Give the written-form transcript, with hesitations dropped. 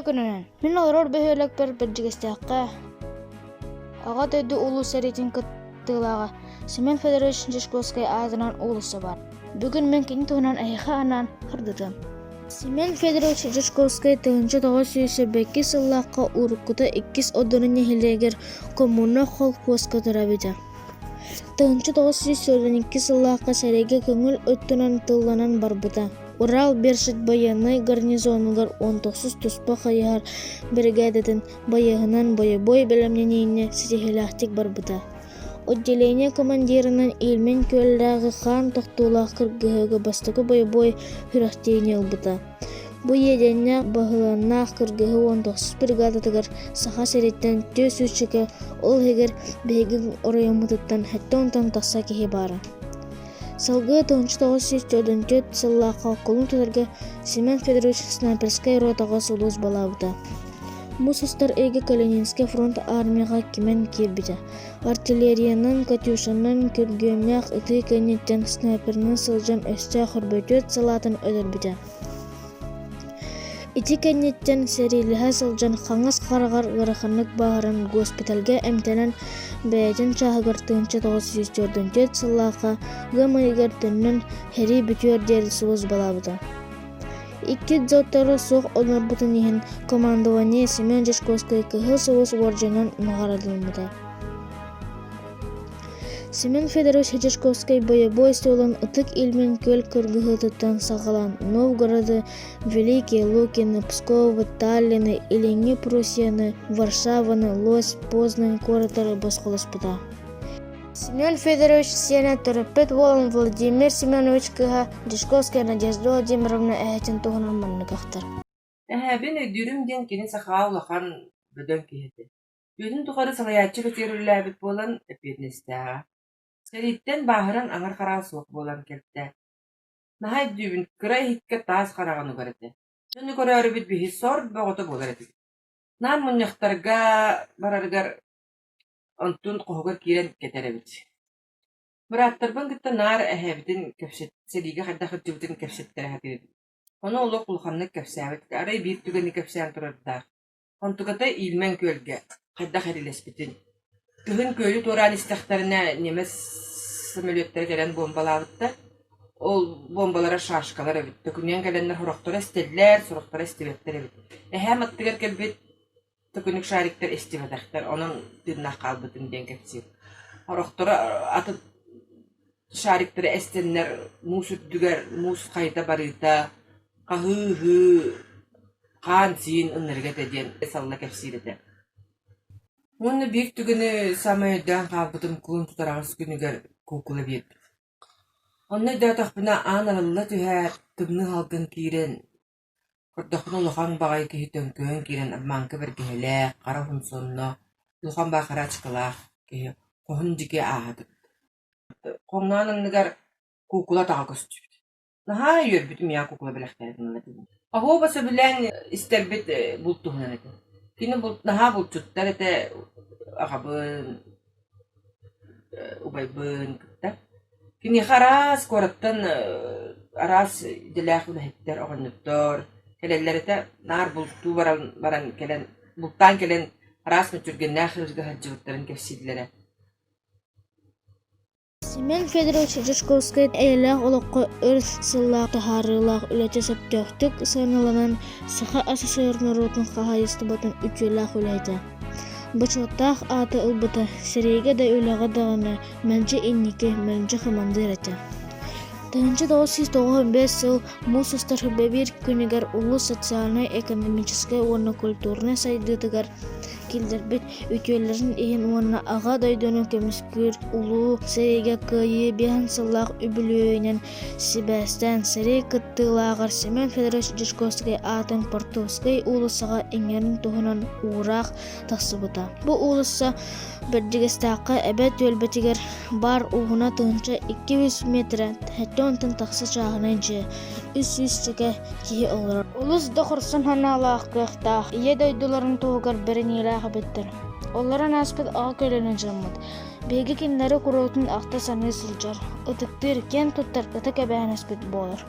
күнүнэн! Мин олорор бөһүөлэкпэр Бэрдьигэстээххэ Аҕа дойду Улуу сэриитин кыттыылааҕа Семен Федорович Дьячковскай аатынан уулусса баар. Бүгүн мин кини туһунан эһиэхэ анаан сырдатыам. Семен Федорович Дьячковскай 1922 сыллаахха уруккута Иккис Одуну нэһилиэгэр Коммуна холкуоска төрөөбүтэ. 1942 сыллаахха сэриигэ көҥүл өттүнэн тылланан барбыта. Урал Бершит байыаннай гарнизонугар 19 туспа хайыһар биригээдэтин байыаһынан бойобуой бэлэмнэниини ситиһиилээхтик барбыта. Отделение командирынан Ильмень күөллээҕи хаан тохтуулаах кыргыһыыга бастакы бойобуой күрэхтэһиини ылбыта. Бу иэдээннээх баһылыаннаах кыргыһыы 19 бригадатыгар Саха сириттэн 400 ол иһигэр биһиги оройуоммутуттан 70 тахса киһи баара. Салгыы 1944 сыллаахха кулун тутарга Семен Федорович снайперскай ротаҕа сулууспалаабыта. Муус устар ыйга Калининскай фронт армияҕа кимэн киирбитэ. Артиллериянан, «Катюшанан» күргүөмнээх ытыы кэнниттэн снайперынан сылдьан өстөөх өрбөтүөт салаатын өлөрбүтэ. Ити кэнниттэн сэриилэһэ сылдьан хаҥас хараҕар ыараханнык бааһыран госпитальга эмтэнэн бэйэтин чааһыгар 1944 сыллаахха ыам ыйыгар төннөн сэрии бүтүөр диэри сулууспалаабыта. Икки дзоттара суох онорбутун иһин командование Семен Дьячковскай Кыһыл Сулус уордьанынан наҕараадаламмыта. Семен Федорович Дьячковскай бойобуой суолун Ытык Ильмень күөл кыргыһыытыттан саҕалаан Новгороды, Великие Лукины, Псковы, Таллины, Илиҥҥи Пруссияны, Варшаваны, Лось, Познань куораттары босхолоспута. Семен Федорович сиэнэ төрөппүт уолун Владимир Семенович кыыһа Дьячковская Надежда Владимировна эһэтин туһунан маннык ахтар. Эһээбин өйдүүрүм диэн кини сахаҕа улахан бөдөҥ киһи этэ. Үйэтин тухары салайааччы кэтиэр үлэлээбит буолан, эппиэтинэстээҕэ. Сэрииттэн бааһыран аҥар хараҕа суох буолан кэлтэ. Наһаа өйдүүбүн, кыра иһиккэ таас хараҕын угар этэ. Дьону көрөөрүбүт биһи сор бөҕөтө буолар этибит. Наар мунньахтарга барарыгар онтун хоһугар киирэн кэтэр эбит. Бырааттарбын кытта наар эһээбитин кэпсэт сэриигэ хайдах сылдьыбытын кэпсэттэрэ сатыыр этим. Ону олох улаханнык кэпсээбэт этэ, арай биир түгэни кэпсээн турардаах. Онтуката Иилмэн күөлгэ хайдах эрилэспитин. Кыһын күөлү туораан истэхтэринэ немец самолеттара кэлэн буомбалаабыттар. Ол буомбалара шашкалар эбит. Төкүнүйэн кэлэннэр сорохторо эстэллэр, сорохторо эстибэттэр эбит. Эһээм аттыгар кэлбит төкүнүк шариктар эстибэтэхтэр, онон тыыннаах хаалбытым диэн кэпсиир. Сорохторо атын шариктары эстэннэр муус үрдүгэр муус хайыта барыыта, хаһыы-ыһыы, хаан-сиин ынырыга этэ диэн салла кэпсиир этэ. Уонна биир түгэни саамай өйдөөн хаалбытым кулун тутар аҕыс күнүгэр куукула биэрбит. Онно өйдөөтөхпүнэ аан арылла түһээт, тымныы салгын киирэн, көрдөхпүнэ улахан баҕайы киһи төҥкөйөн киирэн обманка бэргэһэлээх, хара уһун сонноох, улахан баҕа хара ачыкылаах киһи хоһун диэки ааһа турбут. Хоҥноон анныгар куукула атаҕа көстүбүт. Наһаа үөрбүтүм ийэ куукула бэлэхтээбитин ылла диэн. Оһуоба сөбүлээн истэрбит булт туһунан этэ. Кини булт наһаа булчуттар этэ аҕабын, убайбын кытта. Киниэхэ араас куораттан араас идэлээх үлэһиттэр, оҕонньоттор кэлэллэр этэ. Наар бултуу баран баран кэлэн, бултаан кэлэн араас мүччүргэннээх ыырга сылдьыбыттарын кэпсииллэрэ. Семен Федорович Дьячковскай эйэлээх олоххо өр сыллаах таһаарыылаах үлэтэ сөптөөхтүк сыаналанан Саха СССР норуотун хаһаайыстыбатын үтүөлээх үлэһитэ, бочуоттаах ааты ылбыта, сэриигэ да үлэҕэ даҕаны мэлдьи инники, мэлдьи хамандыыр этэ. 1995 сыл муус устар биир күнүгэр улуус социальнай-экономическай уонна культурнай сайдыытыгар киллэрбит үтүөлэрин иһин уонна Аҕа дойдуну көмүскүүр Улуу сэриигэ Кыайыы биэһин сыллаах үбүлүөйүнэн сибээстээн сэрии кыттыылааҕар Семен Федорович Дьячковскай аатын Портовскай уулуссаҕа иҥэрин туһунан уураах тахсыбыта. Бу уулусса Бэрдьигэстээххэ Эбэ түөлбэтигэр баар уһуна 1200 миэтэрэ, 70 тахса чааһынай дьиэ, 300 чэкэ киһи олорор. Олус да хорсун санаалаах, кыахтаах, Ийэ дойдуларын туһугар бэриниилээх эбиттэр. Олорон ааспыт аҕа көлүөнэ дьоммут. Биһиги кинилэри куруутун ахта саныы сылдьар, ытыктыыр, киэн туттар ытык эбээһинэспит буолар.